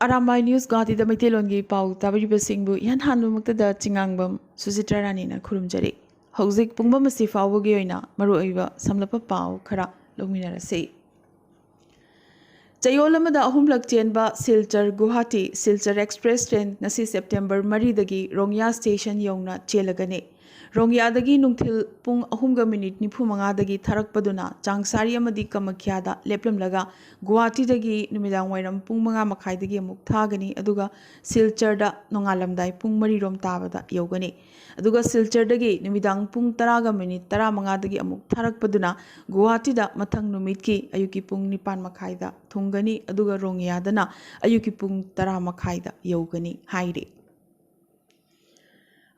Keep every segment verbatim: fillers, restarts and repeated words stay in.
Arambai news ꯒꯨꯋꯥꯍꯥꯇꯤꯗ ꯃꯩꯇꯩꯂꯣꯟꯒꯤ ꯄꯥꯎ ꯇꯥꯕꯤꯔꯤꯕꯁꯤꯡꯕꯨ ꯏꯍꯥꯟ ꯍꯥꯟꯕꯃꯛꯇꯗ ꯆꯤꯉꯥꯡꯕꯝ ꯁꯨꯖꯤꯇ꯭ꯔꯥ ꯔꯥꯅꯤꯅ ꯈꯨꯔꯨꯝꯖꯔꯤ꯫ ꯍꯧꯖꯤꯛ ꯄꯨꯡꯕꯝ ꯑꯁꯤ ꯐꯥꯎꯕꯒꯤ ꯑꯣꯏꯅ ꯃꯔꯨꯑꯣꯏꯕ ꯁꯝꯂꯞꯄ ꯄꯥꯎ ꯈꯔ ꯂꯧꯃꯤꯟꯅꯔꯁꯤ꯫ ꯆꯌꯣꯜ ꯑꯃꯗ ꯑꯍꯨꯝꯂꯛ ꯆꯦꯟꯕ ꯁꯤꯜꯆꯔ ꯒꯨꯋꯥꯍꯥꯇꯤ ꯁꯤꯜꯆꯔ ꯑꯦꯛꯁꯄ꯭ꯔꯦꯁ ꯇ꯭ꯔꯦꯟ ꯉꯁꯤ ꯁꯦꯞꯇꯦꯝꯕꯔ ꯃꯔꯤꯗꯒꯤ ꯔꯣꯡꯌꯥ ꯁ꯭ꯇꯦꯁꯟ ꯌꯧꯅ ꯆꯦꯜꯂꯒꯅꯤ꯫ ꯔꯣꯡꯌꯥꯗꯒꯤ ꯅꯨꯡꯊꯤꯜ ꯄꯨꯡ ꯑꯍꯨꯝꯒ ꯃꯤꯅꯤꯠ ꯅꯤꯐꯨ ꯃꯉꯥꯗꯒꯤ ꯊꯥꯔꯛꯄꯗꯨꯅ ꯆꯥꯡꯁꯥꯔꯤ ꯑꯃꯗꯤ ꯀꯃꯈ꯭ꯌꯥꯗ ꯂꯦꯞꯂꯝꯂꯒ ꯒꯨꯋꯥꯍꯥꯇꯤꯗꯒꯤ ꯅꯨꯃꯤꯗꯥꯡ ꯋꯥꯏꯔꯝ ꯄꯨꯡ ꯃꯉꯥ ꯃꯈꯥꯏꯗꯒꯤ ꯑꯃꯨꯛ ꯊꯥꯒꯅꯤ, ꯑꯗꯨꯒ ꯁꯤꯜꯆꯔꯗ ꯅꯣꯡꯉꯥꯜꯂꯝꯗꯥꯏ ꯄꯨꯡ ꯃꯔꯤꯔꯣꯝ ꯇꯥꯕꯗ ꯌꯧꯒꯅꯤ꯫ ꯑꯗꯨꯒ ꯁꯤꯜꯆꯔꯗꯒꯤ ꯅꯨꯃꯤꯗꯥꯡ ꯄꯨꯡ ꯇꯔꯥꯒ ꯃꯤꯅꯤꯠ ꯇꯔꯥꯃꯉꯥꯗꯒꯤ ꯑꯃꯨꯛ ꯊꯥꯔꯛꯄꯗꯨꯅ ꯒꯨꯋꯥꯍꯥꯇꯤꯗ ꯃꯊꯪ ꯅꯨꯃꯤꯠꯀꯤ ꯑꯌꯨꯛꯀꯤ ꯄꯨꯡ ꯅꯤꯄꯥꯟ ꯃꯈꯥꯏꯗ ꯊꯨꯡꯒꯅꯤ, ꯑꯗꯨꯒ ꯔꯣꯡꯌꯥꯗꯅ ꯑꯌꯨꯛꯀꯤ ꯄꯨꯡ ꯇꯔꯥ ꯃꯈꯥꯏꯗ ꯌꯧꯒꯅꯤ ꯍꯥꯏꯔꯤ꯫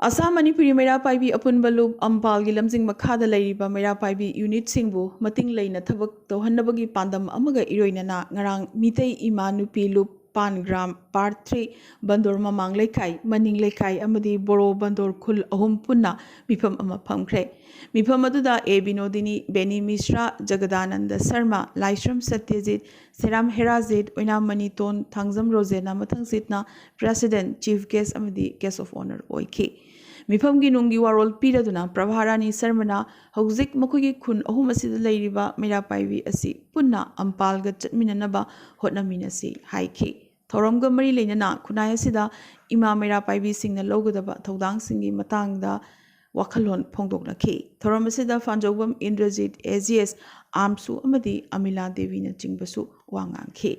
ꯑꯁꯥꯝ ꯃꯅꯤꯄꯨꯔꯤ ꯃꯩꯔꯥ ꯄꯥꯏꯕꯤ ꯑꯄꯨꯟꯕ ꯂꯨꯞ ꯑꯝꯄꯥꯜꯒꯤ ꯂꯝꯖꯤꯡ ꯃꯈꯥꯗ ꯂꯩꯔꯤꯕ ꯃꯩꯔꯥ ꯄꯥꯏꯕꯤ ꯌꯨꯅꯤꯠꯁꯤꯡꯕꯨ ꯃꯇꯤꯡ ꯂꯩꯅ ꯊꯕꯛ ꯇꯧꯍꯟꯅꯕꯒꯤ ꯄꯥꯟꯗꯝ ꯑꯃꯒ ꯏꯔꯣꯏꯅꯅ ꯉꯔꯥꯡ ꯃꯤꯇꯩ ꯏꯃꯥ ꯅꯨꯄꯤ ꯂꯨꯞ ꯄꯥꯟꯒ꯭ꯔꯥꯝ ꯄꯥꯔꯠ ꯊ꯭ꯔꯤ ꯕꯟꯗꯣꯔ ꯃꯃꯥꯡ ꯂꯩꯀꯥꯏ, ꯃꯅꯤꯡ ꯂꯩꯀꯥꯏ ꯑꯃꯗꯤ ꯕꯣꯔꯣ ꯕꯟꯗꯣꯔ ꯈꯨꯜ ꯑꯍꯨꯝ ꯄꯨꯟꯅ ꯃꯤꯐꯝ ꯑꯃ ꯐꯝꯈ꯭ꯔꯦ꯫ ꯃꯤꯐꯝ ꯑꯗꯨꯗ ꯑꯦ ꯕꯤꯅꯣꯗꯤꯅꯤ, ꯕꯦꯅꯤ ꯃꯤꯁ꯭ꯔꯥ, ꯖꯒꯗꯥꯅꯟꯗ ꯁꯔꯃ, ꯂꯥꯏꯁ꯭ꯔꯝ ꯁꯇ꯭ꯌꯖꯤꯠ, ꯁꯦꯔꯥꯝ ꯍꯦꯔꯥꯖꯤꯠ, ꯑꯣꯏꯅꯥꯝ ꯃꯅꯤꯇꯣꯟ, ꯊꯥꯡꯖꯝ ꯔꯣꯖꯦꯅ ꯃꯊꯪꯁꯤꯠꯅ president, chief guest ꯑꯃꯗꯤ guest of honour ꯑꯣꯏꯈꯤ꯫ ꯃꯤꯐꯝꯒꯤ ꯅꯨꯡꯒꯤ ꯋꯥꯔꯣꯜ ꯄꯤꯔꯗꯨꯅ ꯄ꯭ꯔꯚꯥꯔꯥꯅꯤ ꯁꯔꯃꯅ ꯍꯧꯖꯤꯛ ꯃꯈꯣꯏꯒꯤ ꯈꯨꯟ ꯑꯍꯨꯝ ꯑꯁꯤꯗ ꯂꯩꯔꯤꯕ ꯃꯩꯔꯥ ꯄꯥꯏꯕꯤ ꯑꯁꯤ ꯄꯨꯟꯅ ꯑꯝꯄꯥꯜꯒ ꯆꯠꯃꯤꯟꯅꯅꯕ ꯍꯣꯠꯅꯃꯤꯟꯅꯁꯤ ꯍꯥꯏꯈꯤ꯫ ꯊꯧꯔꯝꯒ ꯃꯔꯤ ꯂꯩꯅꯅ ꯈꯨꯟꯅꯥꯏ ꯑꯁꯤꯗ ꯏꯃꯥ ꯃꯩꯔꯥ ꯄꯥꯏꯕꯤꯁꯤꯡꯅ ꯂꯧꯒꯗꯕ ꯊꯧꯗꯥꯡꯁꯤꯡꯒꯤ ꯃꯇꯥꯡꯗ ꯋꯥꯈꯜꯂꯣꯟ ꯐꯣꯡꯗꯣꯛꯅꯈꯤ꯫ ꯊꯧꯔꯝ ꯑꯁꯤꯗ ꯐꯥꯟꯖꯧꯕꯝ ꯏꯟꯗ꯭ꯔꯖꯤꯠ, ꯑꯦ ꯖꯤ ꯑꯦꯁ, ꯑꯥꯝꯁꯨ ꯑꯃꯗꯤ ꯑꯃꯤꯂꯥ ꯗꯦꯕꯤꯅꯆꯤꯡꯕꯁꯨ ꯋꯥ ꯉꯥꯡꯈꯤ꯫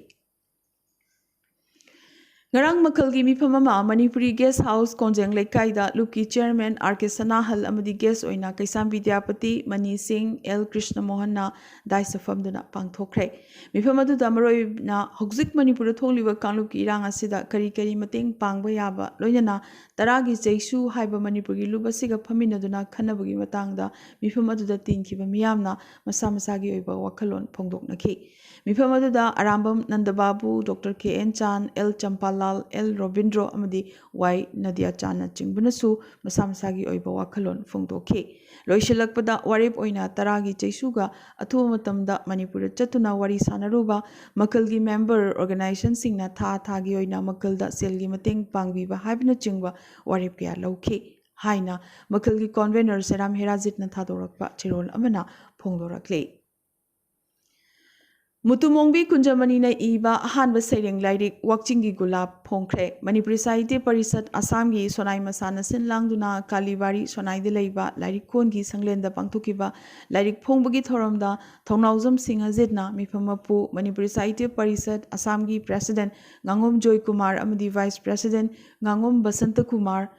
ꯉꯔꯥꯡ ꯃꯈꯜꯒꯤ ꯃꯤꯐꯝ ꯑꯃ ꯃꯅꯤꯄꯨꯔꯤ ꯒꯦꯁ ꯍꯥꯎꯁ ꯀꯣꯟꯖꯦꯡ ꯂꯩꯀꯥꯏꯗ ꯂꯨꯞꯀꯤ ꯆꯤꯌꯔꯃꯦꯟ ꯑꯥꯔ ꯀꯦ ꯁꯅꯥꯍꯜ ꯑꯃꯗꯤ ꯒꯦꯁ ꯑꯣꯏꯅ ꯀꯩꯁꯥꯝ ꯕꯤꯗ꯭ꯌꯥꯄꯇꯤ, ꯃꯅꯤ ꯁꯤꯡ, ꯑꯦꯜ ꯀ꯭ꯔꯤꯁꯅ ꯃꯣꯍꯟꯅ ꯗꯥꯏꯁꯇ ꯐꯝꯗꯨꯅ ꯄꯥꯡꯊꯣꯛꯈ꯭ꯔꯦ꯫ ꯃꯤꯐꯝ ꯑꯗꯨꯗ ꯃꯔꯨꯑꯣꯏꯅ ꯍꯧꯖꯤꯛ ꯃꯅꯤꯄꯨꯔꯗ ꯊꯣꯛꯂꯤꯕ ꯀꯥꯡꯂꯨꯞꯀꯤ ꯏꯔꯥꯡ ꯑꯁꯤꯗ ꯀꯔꯤ ꯀꯔꯤ ꯃꯇꯦꯡ ꯄꯥꯡꯕ ꯌꯥꯕ, ꯂꯣꯏꯅꯅ ꯇꯔꯥꯒꯤ ꯆꯩꯁꯨ ꯍꯥꯏꯕ ꯃꯅꯤꯄꯨꯔꯒꯤ ꯂꯨꯞ ꯑꯁꯤꯒ ꯐꯝꯃꯤꯟꯅꯗꯨꯅ ꯈꯟꯅꯕꯒꯤ ꯃꯇꯥꯡꯗ ꯃꯤꯐꯝ ꯑꯗꯨꯗ ꯇꯤꯟꯈꯤꯕ ꯃꯤꯌꯥꯝꯅ ꯃꯁꯥ ꯃꯁꯥꯒꯤ ꯑꯣꯏꯕ ꯋꯥꯈꯜꯂꯣꯟ ꯐꯣꯡꯗꯣꯛꯅꯈꯤ꯫ ꯃꯤꯐꯝ ꯑꯗꯨꯗ ꯑꯔꯥꯝꯕꯝ ꯅꯟꯗꯕꯥꯕꯨ, doctor K N Chan, L Champalal, L Robindro ꯑꯃꯗꯤ ꯋꯥꯏ ꯅꯗꯤꯌꯥ ꯆꯥꯟꯅꯆꯤꯡꯕꯅꯁꯨ ꯃꯁꯥ ꯃꯁꯥꯒꯤ ꯑꯣꯏꯕ ꯋꯥꯈꯜꯂꯣꯟ ꯐꯣꯡꯗꯣꯛꯈꯤ꯫ ꯂꯣꯏꯁꯤꯜꯂꯛꯄꯗ ꯋꯥꯔꯦꯞ ꯑꯣꯏꯅ ꯇꯔꯥꯒꯤ ꯆꯩꯁꯨꯒ ꯑꯊꯨꯕ ꯃꯇꯝꯗ ꯃꯅꯤꯄꯨꯔꯗ ꯆꯠꯇꯨꯅ ꯋꯥꯔꯤ ꯁꯥꯟꯅꯔꯨꯕ ꯃꯈꯜꯒꯤ ꯃꯦꯝꯕꯔ ꯑꯣꯔꯒꯅꯥꯏꯖꯦꯁꯟꯁꯤꯡꯅ ꯊꯥ ꯊꯥꯒꯤ ꯑꯣꯏꯅ ꯃꯈꯜꯗ ꯁꯦꯜꯒꯤ ꯃꯇꯦꯡ ꯄꯥꯡꯕꯤꯕ ꯍꯥꯏꯕꯅꯆꯤꯡꯕ ꯋꯥꯔꯦꯞ ꯀꯌꯥ ꯂꯧꯈꯤ ꯍꯥꯏꯅ ꯃꯈꯜꯒꯤ ꯀꯣꯟꯚꯦꯅꯔ ꯁꯦꯔꯥꯝ ꯍꯦꯔꯥꯖꯤꯠꯅ ꯊꯥꯗꯣꯔꯛꯄ ꯆꯦꯔꯣꯜ ꯑꯃꯅ ꯐꯣꯡꯗꯣꯔꯛꯂꯤ꯫ ꯃꯨꯇꯨꯃꯣꯡꯕꯤ ꯀꯨꯟꯖꯃꯅꯤꯅ ꯏꯕ ꯑꯍꯥꯟꯕ ꯁꯩꯔꯦꯡ ꯂꯥꯏꯔꯤꯛ ꯋꯥꯛꯆꯤꯡꯒꯤ ꯒꯨꯂꯥꯞ ꯐꯣꯡꯈ꯭ꯔꯦ꯫ ꯃꯅꯤꯄꯨꯔꯤ ꯁꯥꯍꯤꯇ꯭ꯌ ꯄꯔꯤꯁꯠ ꯑꯁꯥꯝꯒꯤ ꯁꯣꯅꯥꯏ ꯃꯁꯥꯅ ꯁꯤꯟ ꯂꯥꯡꯗꯨꯅ ꯀꯥꯂꯤꯕꯥꯔꯤ ꯁꯣꯅꯥꯏꯗ ꯂꯩꯕ ꯂꯥꯏꯔꯤꯛ ꯀꯣꯟꯒꯤ ꯁꯪꯂꯦꯟꯗ ꯄꯥꯡꯊꯣꯛꯈꯤꯕ ꯂꯥꯏꯔꯤꯛ ꯐꯣꯡꯕꯒꯤ ꯊꯧꯔꯝꯗ ꯊꯧꯅꯥꯎꯖꯝ ꯁꯤꯡ ꯑꯖꯤꯠꯅ ꯃꯤꯐꯝ ꯃꯄꯨ, ꯃꯅꯤꯄꯨꯔꯤ ꯁꯥꯍꯤꯇ꯭ꯌ ꯄꯔꯤꯁꯠ ꯑꯁꯥꯝꯒꯤ ꯄ꯭ꯔꯦꯁꯤꯗꯦꯟꯠ ꯉꯥꯉꯣꯝ ꯖꯣꯏꯀꯨꯃꯥꯔ ꯑꯃꯗꯤ ꯚꯥꯏꯁ ꯄ꯭ꯔꯦꯁꯤꯗꯦꯟꯠ ꯉꯥꯉꯣꯝ Basanta Kumar,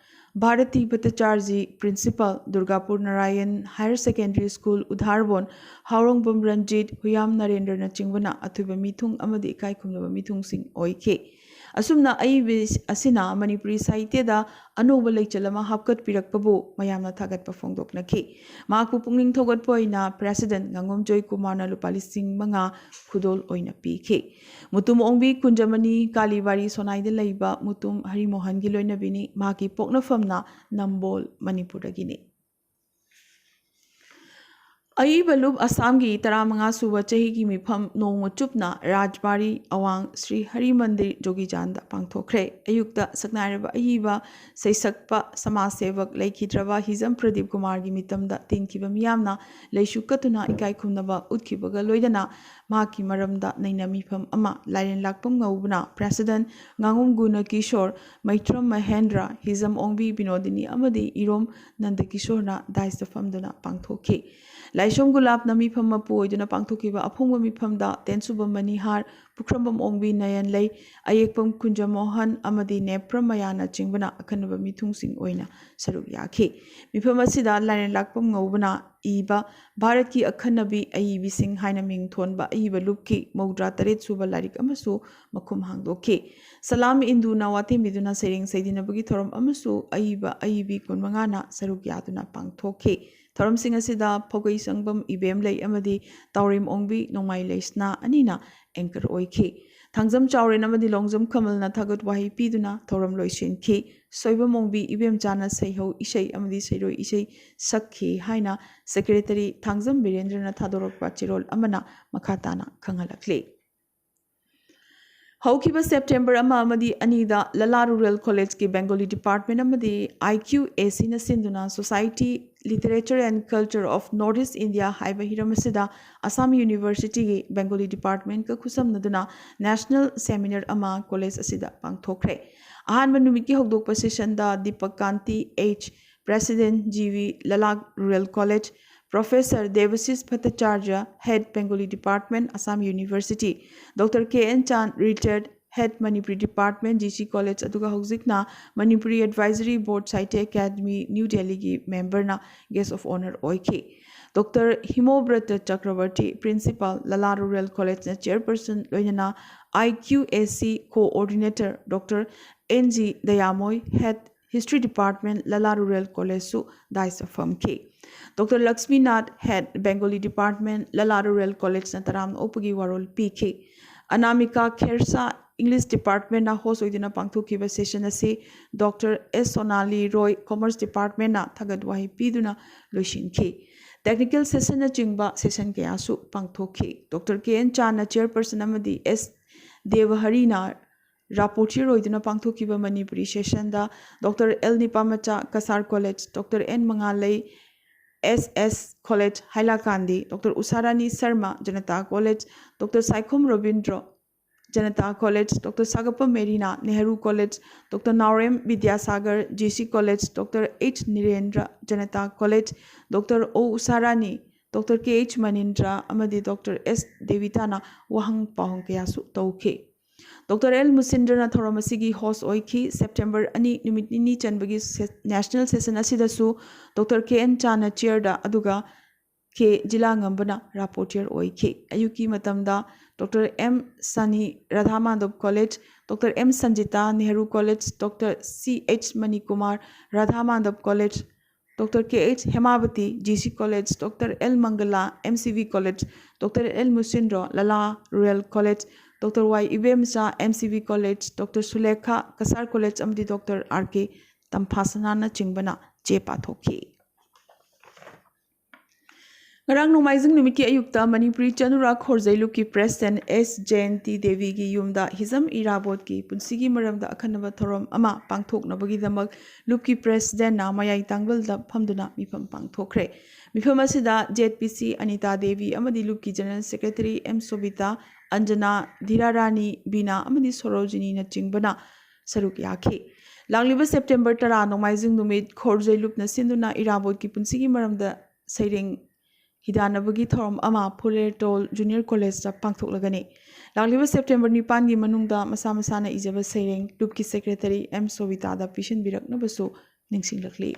Bharati Bhattacharjee, principal, Durgapur Narayan higher secondary school, Udharbond, Haorongbam Ranjit, Huyam ꯅꯔꯦꯟꯗ꯭ꯔꯅꯆꯤꯡꯕꯅ ꯑꯊꯣꯏꯕ ꯃꯤꯊꯨꯡ ꯑꯃꯗꯤ ꯏꯀꯥꯏ ꯈꯨꯝꯅꯕ ꯃꯤꯊꯨꯡꯁꯤꯡ ꯑꯣꯏꯈꯤ꯫ ꯑꯁꯨꯝꯅ ꯑꯏꯕ ꯑꯁꯤꯅ ꯃꯅꯤꯄꯨꯔꯤ ꯁꯥꯍꯤꯇ꯭ꯌꯗ ꯑꯅꯧꯕ ꯂꯩꯆꯜ ꯑꯃ ꯍꯥꯞꯀꯠꯄꯤꯔꯛꯄꯕꯨ ꯃꯌꯥꯝꯅ ꯊꯥꯒꯠꯄ ꯐꯣꯡꯗꯣꯛꯅꯈꯤ꯫ ꯃꯍꯥꯛꯄꯨ ꯄꯨꯛꯅꯤꯡ ꯊꯧꯒꯠꯄ ꯑꯣꯏꯅ ꯄ꯭ꯔꯦꯁꯤꯗꯦꯟꯠ ꯉꯥꯉꯣꯝ ꯖꯣꯏꯀꯨꯃꯥꯔꯅ ꯂꯨꯄꯥ ꯂꯤꯁꯤꯡ ꯃꯉꯥ ꯈꯨꯗꯣꯜ ꯑꯣꯏꯅ ꯄꯤꯈꯤ꯫ ꯃꯨꯇꯨꯝ ꯑꯣꯡꯕꯤ ꯀꯨꯟꯖꯃꯅꯤ ꯀꯥꯂꯤꯕꯥꯔꯤ ꯁꯣꯅꯥꯏꯗ ꯂꯩꯕ ꯃꯨꯇꯨꯝ ꯍꯔꯤꯃꯣꯍꯟꯒꯤ ꯂꯣꯏꯅꯕꯤꯅꯤ꯫ ꯃꯍꯥꯛꯀꯤ ꯄꯣꯛꯅꯐꯝꯅ ꯅꯝꯕꯣꯜ, ꯃꯅꯤꯄꯨꯔꯗꯒꯤꯅꯤ꯫ ꯑꯏꯕ ꯂꯨꯞ ꯑꯁꯥꯝꯒꯤ ꯇꯔꯥꯃꯉꯥ ꯁꯨꯕ ꯆꯍꯤꯒꯤ ꯃꯤꯐꯝ ꯅꯣꯡꯃ ꯆꯨꯞꯅ ꯔꯥꯖꯕꯥꯔꯤ ꯑꯋꯥꯡ ꯁ꯭ꯔꯤ ꯍꯔꯤ ꯃꯟꯗꯤꯔ ꯖꯣꯒꯤꯖꯥꯟꯗ ꯄꯥꯡꯊꯣꯛꯈ꯭ꯔꯦ꯫ ꯑꯌꯨꯛꯇ ꯁꯛꯅꯥꯏꯔꯕ ꯑꯏꯕ, ꯁꯩꯁꯛꯄ, ꯁꯃꯥꯖ ꯁꯦꯕꯛ ꯂꯩꯈꯤꯗ꯭ꯔꯕ ꯍꯤꯖꯝ ꯄ꯭ꯔꯗꯤꯞ ꯀꯨꯃꯥꯔꯒꯤ ꯃꯤꯇꯝꯗ ꯇꯤꯟꯈꯤꯕ ꯃꯤꯌꯥꯝꯅ ꯂꯩꯁꯨ ꯀꯠꯇꯨꯅ ꯏꯀꯥꯏ ꯈꯨꯝꯅꯕ ꯎꯠꯈꯤꯕꯒ ꯂꯣꯏꯅꯅ ꯃꯍꯥꯛꯀꯤ ꯃꯔꯝꯗ ꯅꯩꯅ ꯃꯤꯐꯝ ꯑꯃ ꯂꯥꯏꯔꯦꯟ ꯂꯥꯛꯄꯝ ꯉꯧꯕꯅ ꯄ꯭ꯔꯦꯁꯤꯗꯦꯟꯠ ꯉꯥꯉꯣꯝ ꯒꯨꯅ ꯀꯤꯁꯣꯔ, ꯃꯩꯇ꯭ꯔꯝ ꯃꯍꯦꯟꯗ꯭ꯔ, ꯍꯤꯖꯝ ꯑꯣꯡꯕꯤ ꯕꯤꯅꯣꯗꯤꯅꯤ ꯑꯃꯗꯤ ꯏꯔꯣꯝ ꯅꯟꯗ ꯀꯤꯁꯣꯔꯅ ꯗꯥꯏꯁꯇ ꯐꯝꯗꯨꯅ ꯄꯥꯡꯊꯣꯛꯈꯤ꯫ ꯂꯥꯏꯁꯣꯝ ꯒꯨꯂꯥꯞꯅ ꯃꯤꯐꯝ ꯃꯄꯨ ꯑꯣꯏꯗꯨꯅ ꯄꯥꯡꯊꯣꯛꯈꯤꯕ ꯑꯐꯣꯡꯕ ꯃꯤꯐꯝꯗ ꯇꯦꯟꯁꯨꯕꯝ ꯃꯅꯤꯍꯥꯔ, ꯄꯨꯈ꯭ꯔꯝꯕꯝ ꯑꯣꯡꯕꯤ ꯅꯌꯟꯂꯩ, ꯑꯌꯦꯛꯄꯝ ꯀꯨꯟꯖꯃꯣꯍꯟ ꯑꯃꯗꯤ ꯅꯦꯄ꯭ꯔꯝ ꯃꯌꯥꯅꯆꯤꯡꯕꯅ ꯑꯈꯟꯅꯕ ꯃꯤꯊꯨꯡꯁꯤꯡ ꯑꯣꯏꯅ ꯁꯔꯨꯛ ꯌꯥꯈꯤ꯫ ꯃꯤꯐꯝ ꯑꯁꯤꯗ ꯂꯥꯏꯔꯦꯟ ꯂꯥꯛꯄꯝ ꯉꯧꯕꯅ ꯏꯕ ꯚꯥꯔꯠꯀꯤ ꯑꯈꯟꯅꯕꯤ ꯑꯏꯕꯤꯁꯤꯡ ꯍꯥꯏꯅ ꯃꯤꯡ ꯊꯣꯟꯕ ꯑꯏꯕ ꯂꯨꯞꯀꯤ ꯃꯧꯗ꯭ꯔꯥ ꯇꯔꯦꯠ ꯁꯨꯕ ꯂꯥꯏꯔꯤꯛ ꯑꯃꯁꯨ ꯃꯈꯨꯝ ꯍꯥꯡꯗꯣꯛꯈꯤ꯫ ꯁꯂꯥꯝ ꯏꯟꯗꯨꯅ ꯋꯥꯇꯦꯝꯕꯤꯗꯨꯅ ꯁꯩꯔꯦꯡ ꯁꯩꯗꯤꯟꯅꯕꯒꯤ ꯊꯧꯔꯝ ꯑꯃꯁꯨ ꯑꯏꯕ ꯑꯏꯕꯤ ꯀꯨꯟꯃꯉꯥꯅ ꯁꯔꯨꯛ ꯌꯥꯗꯨꯅ ꯄꯥꯡꯊꯣꯛꯈꯤ꯫ ꯊꯧꯔꯝꯁꯤꯡ ꯑꯁꯤꯗ ꯐꯧꯒꯩ ꯁꯪꯕꯝ ꯏꯕꯦꯝꯂꯩ ꯑꯃꯗꯤ ꯇꯥꯎꯔꯦꯝ ꯑꯣꯡꯕꯤ ꯅꯣꯡꯃꯥꯏ ꯂꯩꯁꯅꯥ ꯑꯅꯤꯅ anchor ꯑꯣꯏꯈꯤ꯫ ꯊꯥꯡꯖꯝ ꯆꯥꯎꯔꯦꯟ ꯑꯃꯗꯤ ꯂꯣꯡꯖꯝ ꯀꯃꯜꯅ ꯊꯥꯒꯠ ꯋꯥꯍꯩ ꯄꯤꯗꯨꯅ ꯊꯧꯔꯝ ꯂꯣꯏꯁꯤꯟꯈꯤ꯫ ꯁꯣꯏꯕ ꯃꯣꯡꯕꯤ ꯏꯕꯦꯝꯆꯥꯅ ꯁꯩꯍꯧ ꯏꯁꯩ ꯑꯃꯗꯤ ꯁꯩꯔꯣꯏ ꯏꯁꯩ ꯁꯛꯈꯤ ꯍꯥꯏꯅ ꯁꯦꯀ꯭ꯔꯦꯇꯔꯤ ꯊꯥꯡꯖꯝ ꯕꯤꯔꯦꯟꯗ꯭ꯔꯅ ꯊꯥꯗꯣꯔꯛꯄ ꯆꯦꯔꯣꯜ ꯑꯃꯅ ꯃꯈꯥ ꯇꯥꯅ ꯈꯪꯍꯜꯂꯛꯂꯤ꯫ ꯍꯧꯈꯤꯕ ꯁꯦꯞꯇꯦꯝꯕꯔ ꯑꯃ ꯑꯃꯗꯤ ꯑꯅꯤꯗ ꯂꯂꯥ ꯔꯨꯔꯦꯜ ꯀꯣꯂꯦꯖꯀꯤ ꯕꯦꯡꯒꯣꯂꯤ ꯗꯤꯄꯥꯔꯠꯃꯦꯟ ꯑꯃꯗꯤ IQACꯅ ꯁꯤꯟꯗꯨꯅ Society, Literature and Culture of North East India ꯍꯥꯏꯕ ꯍꯤꯔꯝ ꯑꯁꯤꯗ ꯑꯁꯥꯝ ꯌꯨꯅꯤꯚꯔꯁꯤꯇꯤꯒꯤ ꯕꯦꯡꯒꯣꯂꯤ ꯗꯤꯄꯥꯔꯠꯃꯦꯟꯒ ꯈꯨꯠꯁꯝꯅꯗꯨꯅ ꯅꯦꯁꯅꯦꯜ ꯁꯦꯃꯤꯅꯥꯔ ꯑꯃ ꯀꯣꯂꯦꯖ ꯑꯁꯤꯗ ꯄꯥꯡꯊꯣꯛꯈ꯭ꯔꯦ꯫ ꯑꯍꯥꯟꯕ ꯅꯨꯃꯤꯠꯀꯤ ꯍꯧꯗꯣꯛꯄ ꯁꯦꯁꯟꯗ Dipak Kanti H, president, G V Lala rural college, professor Debasish Bhattacharya, head Bengali department, Assam university, doctor K N Chan, ꯔꯤꯇꯥꯌꯔꯗ, head Manipuri department, G C college, ꯑꯗꯨꯒ ꯍꯧꯖꯤꯛꯅ Manipuri advisory board Sahitya Akademi, new ꯗꯦꯜꯂꯤꯒꯤ ꯃꯦꯝꯕꯔꯅ ꯒꯦꯁ ꯑꯣꯐ ꯑꯣꯅꯔ ꯑꯣꯏꯈꯤ꯫ Doctor Himobrata Chakraborty, principal, Lala rural ꯀꯣꯂꯦꯖꯅ ꯆꯦꯌꯔꯄꯔꯁꯟ, ꯂꯣꯏꯅꯅ IQAC coordinator doctor N G Dayamoi, head history department, Lala rural ꯀꯣꯂꯦꯖꯁꯨ ꯗꯥꯏꯁꯇ ꯐꯝꯈꯤ꯫ Doctor Laxminath, head Bengali department, Lala rural ꯀꯣꯂꯦꯖꯅ ꯇꯔꯥꯝꯅ ꯑꯣꯛꯄꯒꯤ ꯋꯥꯔꯣꯜ ꯄꯤꯈꯤ꯫ ꯑꯅꯥꯃꯤꯀꯥ ꯈꯦꯔꯁꯥ, ꯏꯪꯂꯤꯁ ꯗꯤꯄꯥꯔꯠꯃꯦꯟꯅ ꯍꯣꯁ ꯑꯣꯏꯗꯨꯅ ꯄꯥꯡꯊꯣꯛꯈꯤꯕ ꯁꯦꯁꯟ ꯑꯁꯤ ꯗꯣꯛꯇꯔ ꯑꯦꯁ ꯁꯣꯅꯥꯂꯤ ꯔꯣꯏ, ꯀꯣꯃꯔꯁ ꯗꯤꯄꯥꯔꯠꯃꯦꯟꯅ ꯊꯥꯒꯠ ꯋꯥꯍꯩ ꯄꯤꯗꯨꯅ ꯂꯣꯏꯁꯤꯟꯈꯤ꯫ ꯇꯦꯛꯅꯤꯀꯦꯜ ꯁꯦꯁꯟꯅꯆꯤꯡꯕ ꯁꯦꯁꯟ ꯀꯌꯥꯁꯨ ꯄꯥꯡꯊꯣꯛꯈꯤ꯫ ꯗꯣꯛꯇꯔ ꯀꯦ ꯑꯦꯟ ꯆꯥꯟꯅ ꯆꯦꯌꯔꯄꯔꯁꯟ ꯑꯃꯗꯤ ꯑꯦꯁ ꯗꯦꯕꯍꯔꯤꯅ ꯔꯥꯄꯣꯔꯇꯤꯌꯔ ꯑꯣꯏꯗꯨꯅ ꯄꯥꯡꯊꯣꯛꯈꯤꯕ ꯃꯅꯤꯄꯨꯔꯤ ꯁꯦꯁꯟꯗ doctor L Nipamacha, Cachar college, doctor N Mangalei, S S college, Hailakandi, doctor Usharani Sharma, Janata college, doctor Saikhom Robindro, Janata college, doctor ꯁꯥꯒꯞꯄ Merina, Nehru college, doctor Naorem Bidyasagar, G C college, doctor H Nirendra, Janata college, doctor O Usharani, doctor K H ꯃꯅꯤꯟꯗ꯭ꯔ ꯑꯃꯗꯤ doctor ꯑꯦꯁ ꯗꯦꯕꯤꯇꯥꯅ ꯋꯥꯍꯪ ꯄꯥꯎꯍꯪ ꯀꯌꯥꯁꯨ ꯇꯧꯈꯤ꯫ ꯗꯣꯛꯇꯔ ꯑꯦꯜ ꯃꯨꯁꯤꯟꯗ꯭ꯔꯅ ꯊꯧꯔꯝ ꯑꯁꯤꯒꯤ ꯍꯣꯁ ꯑꯣꯏꯈꯤ꯫ ꯁꯦꯞꯇꯦꯝꯕꯔ ꯑꯅꯤ, ꯅꯨꯃꯤꯠ ꯅꯤꯅꯤ ꯆꯟꯕꯒꯤ ꯁꯦ-, ꯅꯦꯁꯅꯦꯜ ꯁꯦꯁꯟ ꯑꯁꯤꯗꯁꯨ ꯗꯣꯛꯇꯔ ꯀꯦ ꯑꯦꯟ ꯆꯥꯟꯅ ꯆꯤꯌꯔꯗ, ꯑꯗꯨꯒ ꯀꯦ ꯖꯤꯂꯥꯉꯝꯕꯅ ꯔꯥꯄꯣꯔꯇꯤꯌꯔ ꯑꯣꯏꯈꯤ꯫ ꯑꯌꯨꯛꯀꯤ ꯃꯇꯝꯗ doctor M Sani, Radha Madhab college, doctor M Sanjita, Nehru college, doctor C H Manikumar, Radha Madhab college, doctor K H Hemabati, G C college, doctor L Mangala, M C V college, doctor L Mushindro, Lala rural college, doctor Y Ibemcha, M C B college, doctor Sulekha, Cachar college ꯑꯃꯗꯤ doctor R K ꯇꯝꯐꯥꯁꯅꯥꯅꯆꯤꯡꯕꯅ ꯆꯦ ꯄꯥꯊꯣꯛꯈꯤ꯫ ꯉꯔꯥꯡ ꯅꯣꯡꯃꯥꯏꯖꯤꯡ ꯅꯨꯃꯤꯠꯀꯤ ꯑꯌꯨꯛꯇ ꯃꯅꯤꯄꯨꯔꯤ ꯆꯅꯨꯔꯥ ꯈꯣꯔꯖꯩ ꯂꯨꯞꯀꯤ ꯄ꯭ꯔꯦꯁꯤꯗꯦꯟ ꯑꯦꯁ ꯖꯌꯟꯇꯤ ꯗꯦꯕꯤꯒꯤ ꯌꯨꯝꯗ ꯍꯤꯖꯝ ꯏꯔꯥꯕꯣꯠꯀꯤ ꯄꯨꯟꯁꯤꯒꯤ ꯃꯔꯝꯗ ꯑꯈꯟꯅꯕ ꯊꯧꯔꯝ ꯑꯃ ꯄꯥꯡꯊꯣꯛꯅꯕꯒꯤꯗꯃꯛ ꯂꯨꯞꯀꯤ ꯄ꯭ꯔꯦꯁꯤꯗꯦꯟꯅ ꯃꯌꯥꯏ ꯇꯥꯡꯕꯜꯗ ꯐꯝꯗꯨꯅ ꯃꯤꯐꯝ ꯄꯥꯡꯊꯣꯛꯈ꯭ꯔꯦ꯫ ꯃꯤꯐꯝ ꯑꯁꯤꯗ ꯖꯦꯠ ꯄꯤ ꯁꯤ ꯑꯅꯤꯇꯥ ꯗꯦꯕꯤ ꯑꯃꯗꯤ ꯂꯨꯞꯀꯤ ꯖꯦꯅꯔꯦꯜ ꯁꯦꯀ꯭ꯔꯦꯇꯔꯤ ꯑꯦꯝ ꯁꯣꯕꯤꯇꯥ, ꯑꯟꯖꯅꯥ, ꯙꯤꯔꯥꯔꯥꯅꯤ, ꯕꯤꯅꯥ ꯑꯃꯗꯤ ꯁꯣꯔꯣꯖꯤꯅꯤꯅꯆꯤꯡꯕꯅ ꯁꯔꯨꯛ ꯌꯥꯈꯤ꯫ ꯂꯥꯛꯂꯤꯕ ꯁꯦꯞꯇꯦꯝꯕꯔ ꯇꯔꯥ ꯅꯣꯡꯃꯥꯏꯖꯤꯡ ꯅꯨꯃꯤꯠ ꯈꯣꯔꯖꯩ ꯂꯨꯞꯅ ꯁꯤꯟꯗꯨꯅ ꯏꯔꯥꯕꯣꯠꯀꯤ ꯄꯨꯟꯁꯤꯒꯤ ꯃꯔꯝꯗ ꯁꯩꯔꯦꯡ ꯍꯤꯗꯥꯟꯅꯕꯒꯤ ꯊꯧꯔꯝ ꯑꯃ ꯐꯨꯂꯦꯔꯇꯣꯜ ꯖꯨꯅꯤꯌꯔ ꯀꯣꯂꯦꯖꯇ ꯄꯥꯡꯊꯣꯛꯂꯒꯅꯤ꯫ ꯂꯥꯛꯂꯤꯕ ꯁꯦꯞꯇꯦꯝꯕꯔ ꯅꯤꯄꯥꯟꯒꯤ ꯃꯅꯨꯡꯗ ꯃꯁꯥ ꯃꯁꯥꯅ ꯏꯖꯕ ꯁꯩꯔꯦꯡ ꯂꯨꯞꯀꯤ ꯁꯦꯀ꯭ꯔꯦꯇꯔꯤ ꯑꯦꯝ ꯁꯣꯕꯤꯇꯥꯗ ꯄꯤꯁꯤꯟꯕꯤꯔꯛꯅꯕꯁꯨ ꯅꯤꯡꯁꯤꯡꯂꯛꯂꯤ꯫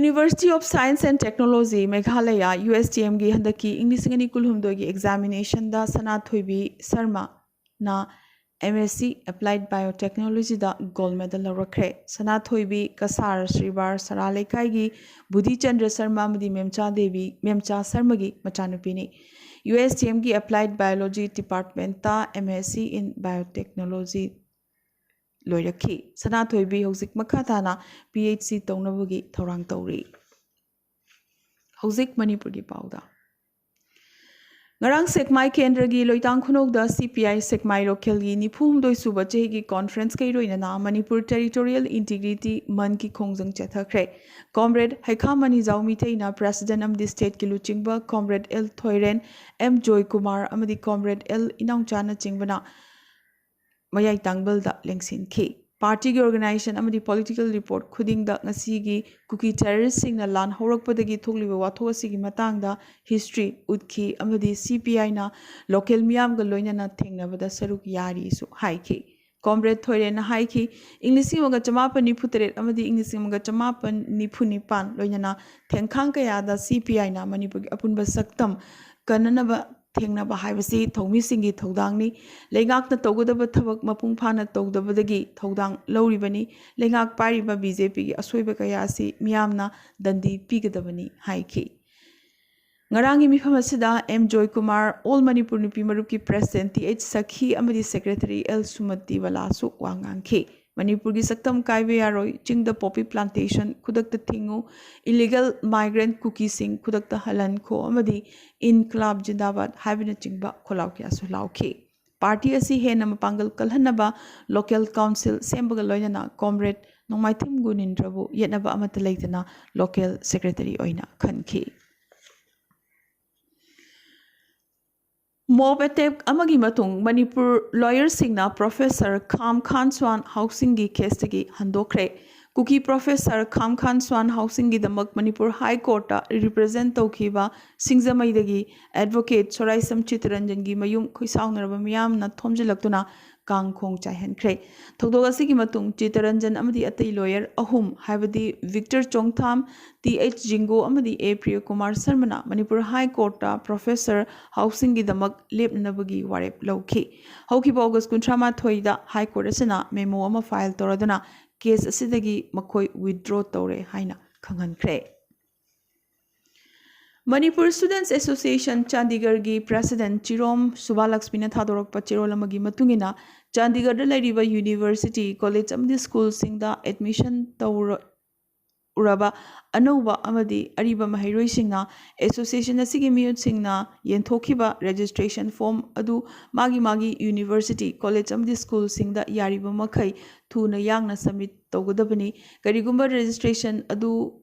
University of Science and Technology, Meghalaya, U S T ꯑꯦꯝꯒꯤ ꯍꯟꯗꯛꯀꯤ ꯏꯪ ꯂꯤꯁꯤꯡ ꯑꯅꯤ ꯀꯨꯟꯍꯨꯝꯗꯣꯏꯒꯤ ꯑꯦꯛꯖꯥꯃꯤꯅꯦꯁꯟꯗ ꯁꯅꯥꯊꯣꯏꯕꯤ ꯁꯔꯃꯅ ꯑꯦꯝ ꯑꯦꯁ ꯁꯤ Applied Biotechnologyꯗ ꯒꯣꯜꯗ ꯃꯦꯗꯜ ꯂꯧꯔꯛꯈ꯭ꯔꯦ꯫ ꯁꯅꯥꯊꯣꯏꯕꯤ ꯀꯁꯥꯔ ꯁ꯭ꯔꯤꯕꯥꯔ ꯁꯔꯥ ꯂꯩꯀꯥꯏꯒꯤ ꯕꯨꯙꯤꯆꯟꯗ꯭ꯔ ꯁꯔꯃ ꯑꯃꯗꯤ ꯃꯦꯝꯆꯥ ꯗꯦꯕꯤ, ꯃꯦꯝꯆꯥ ꯁꯔꯃꯒꯤ ꯃꯆꯥꯅꯨꯄꯤꯅꯤ꯫ ꯌꯨ ꯑꯦꯁ ꯇꯤ ꯑꯦꯝꯒꯤ Applied Biology Departmentꯇ M S C in Biotechnology ꯂꯣꯏꯔꯛꯈꯤ꯫ ꯁꯅꯥꯊꯣꯏꯕꯤ ꯍꯧꯖꯤꯛ ꯃꯈꯥ ꯇꯥꯅ ꯄꯤ ꯑꯩꯆ ꯗꯤ ꯇꯧꯅꯕꯒꯤ ꯊꯧꯔꯥꯡ ꯇꯧꯔꯤ꯫ ꯍꯧꯖꯤꯛ ꯃꯅꯤꯄꯨꯔꯒꯤ ꯄꯥꯎꯗ꯫ ꯉꯔꯥꯡ ꯁꯦꯛꯃꯥꯏ ꯀꯦꯟꯗ꯭ꯔꯒꯤ ꯂꯣꯏꯇꯥꯡ ꯈꯨꯅꯧꯗ C P I ꯁꯦꯛꯃꯥꯏ ꯂꯣꯀꯦꯜꯒꯤ ꯅꯤꯐꯨ ꯍꯨꯝꯗꯣꯏ ꯁꯨꯕ ꯆꯍꯤꯒꯤ ꯀꯣꯟꯐ꯭ꯔꯦꯟꯁꯀ ꯏꯔꯣꯏꯅꯅ ꯃꯅꯤꯄꯨꯔ Territorial Integrity Monthꯀꯤ ꯈꯣꯡꯖꯪ ꯆꯠꯊꯈ꯭ꯔꯦ꯫ ꯀꯣꯝꯔꯦꯗ ꯍꯩꯈꯥ ꯃꯅꯤꯖꯥꯎ ꯃꯤꯇꯩꯅ ꯄ꯭ꯔꯦꯁꯤꯗꯦꯟ ꯑꯃꯗꯤ ꯁ꯭ꯇꯦꯠꯀꯤ ꯂꯨꯆꯤꯡꯕ ꯀꯣꯝꯔꯦꯗ ꯑꯦꯜ ꯊꯣꯏꯔꯦꯟ, ꯑꯦꯝ ꯖꯣꯏꯀꯨꯃꯥꯔ ꯑꯃꯗꯤ ꯀꯣꯝꯔꯦꯗ ꯑꯦꯜ ꯏꯅꯥꯎꯆꯥꯅꯆꯤꯡꯕꯅ ꯃꯌꯥꯏ ꯇꯥꯡꯕꯜꯗ ꯂꯦꯡꯁꯤꯟꯈꯤ꯫ ꯄꯥꯔꯇꯤꯒꯤ ꯑꯣꯔꯒꯅꯥꯏꯖꯦꯁꯟ ꯑꯃꯗꯤ ꯄꯣꯂꯤꯇꯤꯀꯦꯜ ꯔꯤꯄꯣꯔꯠ ꯈꯨꯗꯤꯡꯗ ꯉꯁꯤꯒꯤ ꯀꯨꯀꯤ ꯇꯦꯔꯔꯤꯁ꯭ꯠꯁꯤꯡꯅ ꯂꯥꯟ ꯍꯧꯔꯛꯄꯗꯒꯤ ꯊꯣꯛꯂꯤꯕ ꯋꯥꯊꯣꯛ ꯑꯁꯤꯒꯤ ꯃꯇꯥꯡꯗ ꯍꯤꯁꯇ꯭ꯔꯤ ꯎꯠꯈꯤ ꯑꯃꯗꯤ C P Iꯅ ꯂꯣꯀꯦꯜ ꯃꯤꯌꯥꯝꯒ ꯂꯣꯏꯅꯅ ꯊꯦꯡꯅꯕꯗ ꯁꯔꯨꯛ ꯌꯥꯔꯤꯁꯨ ꯍꯥꯏꯈꯤ꯫ ꯀꯣꯝꯔꯦꯗ ꯊꯣꯏꯔꯦꯟꯅ ꯍꯥꯏꯈꯤ, ꯏꯪ ꯂꯤꯁꯤꯡ ꯑꯃꯒ ꯆꯃꯥꯄꯟ ꯅꯤꯐꯨ ꯇꯔꯦꯠ ꯑꯃꯗꯤ ꯏꯪ ꯂꯤꯁꯤꯡ ꯑꯃꯒ ꯆꯃꯥꯄꯟ ꯅꯤꯐꯨ ꯅꯤꯄꯥꯟ ꯂꯣꯏꯅꯅ ꯊꯦꯡꯈꯥꯡ ꯀꯌꯥꯗ C P Iꯅ ꯃꯅꯤꯄꯨꯔꯒꯤ ꯑꯄꯨꯟꯕ ꯁꯛꯇꯝ ꯀꯟꯅꯅꯕ ꯊꯦꯡꯅꯕ ꯍꯥꯏꯕꯁꯤ ꯊꯧꯃꯤꯁꯤꯡꯒꯤ ꯊꯧꯗꯥꯡꯅꯤ꯫ ꯂꯩꯉꯥꯛꯅ ꯇꯧꯒꯗꯕ ꯊꯕꯛ ꯃꯄꯨꯡ ꯐꯥꯅ ꯇꯧꯗꯕꯗꯒꯤ ꯊꯧꯗꯥꯡ ꯂꯧꯔꯤꯕꯅꯤ꯫ ꯂꯩꯉꯥꯛ ꯄꯥꯏꯔꯤꯕ B J Pꯒꯤ ꯑꯁꯣꯏꯕ ꯀꯌꯥ ꯑꯁꯤ ꯃꯤꯌꯥꯝꯅ ꯗꯟꯗꯤ ꯄꯤꯒꯗꯕꯅꯤ ꯍꯥꯏꯈꯤ꯫ ꯉꯔꯥꯡꯒꯤ ꯃꯤꯐꯝ ꯑꯁꯤꯗ ꯑꯦꯝ ꯖꯣꯏꯀꯨꯃꯥꯔ, ꯑꯣꯜ ꯃꯅꯤꯄꯨꯔ ꯅꯨꯄꯤ ꯃꯔꯨꯞꯀꯤ ꯄ꯭ꯔꯦꯁꯤꯗꯦꯟꯠ ꯇꯤ ꯑꯩꯆ ꯁꯈꯤ ꯑꯃꯗꯤ ꯁꯦꯀ꯭ꯔꯦꯇꯔꯤ ꯑꯦꯜ ꯁꯨꯃꯇꯤꯕꯂꯥꯁꯨ ꯋꯥ ꯉꯥꯡꯈꯤ꯫ ꯃꯅꯤꯄꯨꯔꯒꯤ ꯁꯛꯇꯝ ꯀꯥꯏꯕ ꯌꯥꯔꯣꯏ, ꯆꯤꯡꯗ ꯄꯣꯄꯤ ꯄ꯭ꯂꯥꯟꯇꯦꯁꯟ ꯈꯨꯗꯛꯇ ꯊꯤꯡꯉꯨ, ꯏꯂꯤꯒꯦꯜ ꯃꯥꯏꯒ꯭ꯔꯦꯟꯠ ꯀꯨꯀꯤꯁꯤꯡ ꯈꯨꯗꯛꯇ ꯍꯜꯍꯟꯈꯣ ꯑꯃꯗꯤ ꯏꯟꯀ꯭ꯂꯥꯕ ꯖꯤꯟꯗꯥꯕꯥꯗ ꯍꯥꯏꯕꯅꯆꯤꯡꯕ ꯈꯣꯜꯂꯥꯎ ꯀꯌꯥꯁꯨ ꯂꯥꯎꯈꯤ꯫ ꯄꯥꯔꯇꯤ ꯑꯁꯤ ꯍꯦꯟꯅ ꯃꯄꯥꯡꯒꯜ ꯀꯜꯍꯟꯅꯕ ꯂꯣꯀꯦꯜ ꯀꯥꯎꯟꯁꯤꯜ ꯁꯦꯝꯕꯒ ꯂꯣꯏꯅꯅ ꯀꯣꯝꯔꯦꯗ ꯅꯣꯡꯃꯥꯏꯊꯦꯝ ꯒꯨꯅꯤꯟꯗ꯭ꯔꯕꯨ ꯌꯦꯠꯅꯕ ꯑꯃꯠꯇ ꯂꯩꯇꯅ ꯂꯣꯀꯦꯜ ꯁꯦꯀ꯭ꯔꯦꯇꯔꯤ ꯑꯣꯏꯅ ꯈꯟꯈꯤ꯫ ꯃꯣꯕ ꯑꯦꯇꯦꯛ ꯑꯃꯒꯤ ꯃꯇꯨꯡ ꯃꯅꯤꯄꯨꯔ ꯂꯣꯌꯔꯁꯤꯡꯅ ꯄ꯭ꯔꯣꯐꯦꯁꯔ ꯈꯥꯝ ꯈꯥꯟ ꯁ꯭ꯋꯥꯟ ꯍꯥꯎꯁꯤꯡꯒꯤ ꯀꯦꯁꯇꯒꯤ ꯍꯟꯗꯣꯛꯈ꯭ꯔꯦ꯫ ꯀꯨꯀꯤ ꯄ꯭ꯔꯣꯐꯦꯁꯔ ꯈꯥꯝ ꯈꯥꯟ ꯁ꯭ꯋꯥꯟ ꯍꯥꯎꯁꯤꯡꯒꯤꯗꯃꯛ ꯃꯅꯤꯄꯨꯔ ꯍꯥꯏ ꯀꯣꯔꯠꯇ ꯔꯤꯄ꯭ꯔꯖꯦꯟꯠ ꯇꯧꯈꯤꯕ ꯁꯤꯡꯖꯃꯩꯗꯒꯤ ꯑꯦꯗꯚꯣꯀꯦꯠ ꯁꯣꯔꯥꯏꯁꯝ ꯆꯤꯠꯇꯔꯟꯖꯟꯒꯤ ꯃꯌꯨꯝ ꯈꯣꯏꯁꯥꯎꯅꯔꯕ ꯃꯤꯌꯥꯝꯅ ꯊꯣꯝꯖꯤꯜꯂꯛꯇꯨꯅ ꯀꯥꯡꯈꯣꯡ ꯆꯥꯏꯍꯟꯈ꯭ꯔꯦ꯫ ꯊꯧꯗꯣꯛ ꯑꯁꯤꯒꯤ ꯃꯇꯨꯡ ꯆꯤꯠꯇꯔꯟꯖꯟ ꯑꯃꯗꯤ ꯑꯇꯩ ꯂꯣꯌꯔ ꯑꯍꯨꯝ, ꯍꯥꯏꯕꯗꯤ ꯚꯤꯛꯇꯔ ꯆꯣꯡꯊꯥꯝ, ꯇꯤ ꯑꯩꯆ ꯖꯤꯡꯒꯣ ꯑꯃꯗꯤ ꯑꯦ ꯄ꯭ꯔꯤꯌꯀꯨꯃꯥꯔ ꯁꯔꯃꯅ ꯃꯅꯤꯄꯨꯔ ꯍꯥꯏ ꯀꯣꯔꯠꯇ ꯄ꯭ꯔꯣꯐꯦꯁꯔ ꯍꯥꯎꯁꯤꯡꯒꯤꯗꯃꯛ ꯂꯦꯞꯅꯅꯕꯒꯤ ꯋꯥꯔꯦꯞ ꯂꯧꯈꯤ꯫ ꯍꯧꯈꯤꯕ ꯑꯣꯒꯁ ꯀꯨꯟꯊ꯭ꯔꯥ ꯃꯥꯊꯣꯏꯗ ꯍꯥꯏ ꯀꯣꯔꯠ ꯑꯁꯤꯅ ꯃꯦꯃꯣ ꯑꯃ ꯐꯥꯏꯜ ꯇꯧꯔꯗꯨꯅ ꯀꯦꯁ ꯑꯁꯤꯗꯒꯤ ꯃꯈꯣꯏ ꯋꯤꯗ꯭ꯔꯣ ꯇꯧꯔꯦ ꯍꯥꯏꯅ ꯈꯪꯍꯟꯈ꯭ꯔꯦ꯫ ꯃꯅꯤꯄꯨꯔ ꯁ꯭ꯇꯨꯗꯦꯟꯠꯁ ꯑꯦꯁꯣꯁꯤꯌꯦꯁꯟ ꯆꯥꯟꯗꯤꯒꯔꯒꯤ ꯄ꯭ꯔꯦꯁꯤꯗꯦꯟꯠ ꯆꯤꯔꯣꯝ ꯁꯨꯕꯥꯂꯛꯁꯃꯤꯅ ꯊꯥꯗꯣꯔꯛꯄ ꯆꯦꯔꯣꯜ ꯑꯃꯒꯤ ꯃꯇꯨꯡ ꯏꯟꯅ, ꯆꯥꯟꯗꯤꯒꯔꯗ ꯂꯩꯔꯤꯕ ꯌꯨꯅꯤꯚꯔꯁꯤꯇꯤ, ꯀꯣꯂꯦꯖ ꯑꯃꯗꯤ ꯁ꯭ꯀꯨꯜꯁꯤꯡꯗ ꯑꯦꯗꯃꯤꯁꯟ ꯇꯧꯔ-, ꯎꯔꯕ ꯑꯅꯧꯕ ꯑꯃꯗꯤ ꯑꯔꯤꯕ ꯃꯍꯩꯔꯣꯏꯁꯤꯡꯅ ꯑꯦꯁꯣꯁꯤꯌꯦꯁꯟ ꯑꯁꯤꯒꯤ ꯃꯤꯍꯨꯠꯁꯤꯡꯅ ꯌꯦꯟꯊꯣꯛꯈꯤꯕ ꯔꯦꯖꯤꯁꯇ꯭ꯔꯦꯁꯟ ꯐꯣꯔꯝ ꯑꯗꯨ ꯃꯥꯒꯤ ꯃꯥꯒꯤ ꯌꯨꯅꯤꯚꯔꯁꯤꯇꯤ, ꯀꯣꯂꯦꯖ ꯑꯃꯗꯤ ꯁ꯭ꯀꯨꯜꯁꯤꯡꯗ ꯌꯥꯔꯤꯕ ꯃꯈꯩ ꯊꯨꯅ ꯌꯥꯡꯅ ꯁꯕꯃꯤꯠ ꯇꯧꯒꯗꯕꯅꯤ꯫ ꯀꯔꯤꯒꯨꯝꯕ ꯔꯦꯖꯤꯁꯇ꯭ꯔꯦꯁꯟ ꯑꯗꯨ